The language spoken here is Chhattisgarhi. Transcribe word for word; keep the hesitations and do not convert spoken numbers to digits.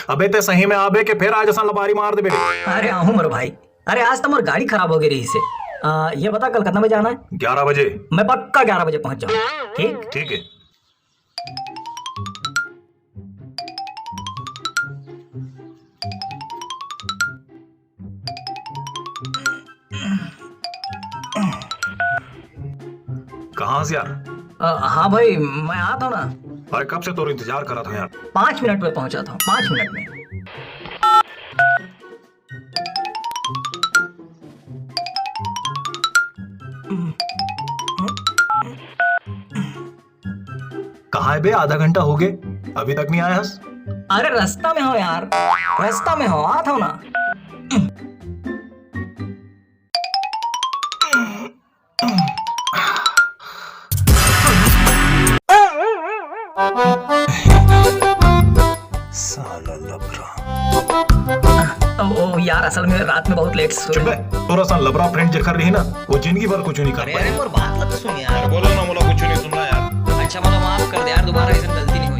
अबे ते सही में आबे के फेर आज असन लबारी मार देबे रे। अरे आहूं मोर भाई। अरे आज तो मोर गाड़ी खराब हो गई रही से। आ, ये बता कल कितना बजे आना है? ग्यारह बजे। मैं पक्का ग्यारह बजे पहुंच जाऊंगा। ठीक? ठीक है। कहाँ से यार? अ, हाँ भाई, मैं आता हूँ ना। अरे कब से तोर इंतजार करा था यार। पाँच मिनट में पहुंचा था, पाँच मिनट में। कहाँ है बे? आधा घंटा हो गए, अभी तक नहीं आया हस? अरे रास्ता में हो यार, रास्ता में हो, आता हूँ ना। साला लबरा। ओ, ओ यार, असल में रात में बहुत लेट सो चुप है। तोर असन लबरा फ्रेंड जेकर रही ना, वो जिंदगी भर कुछ नहीं कर अरे, पाए। अरे, मोर बात ला तो सुन यार। अरे बोलो ना, मोला कुछ नहीं सुनना यार। अच्छा, मोला माफ कर दे यार, दोबारा ऐसी गलती नहीं।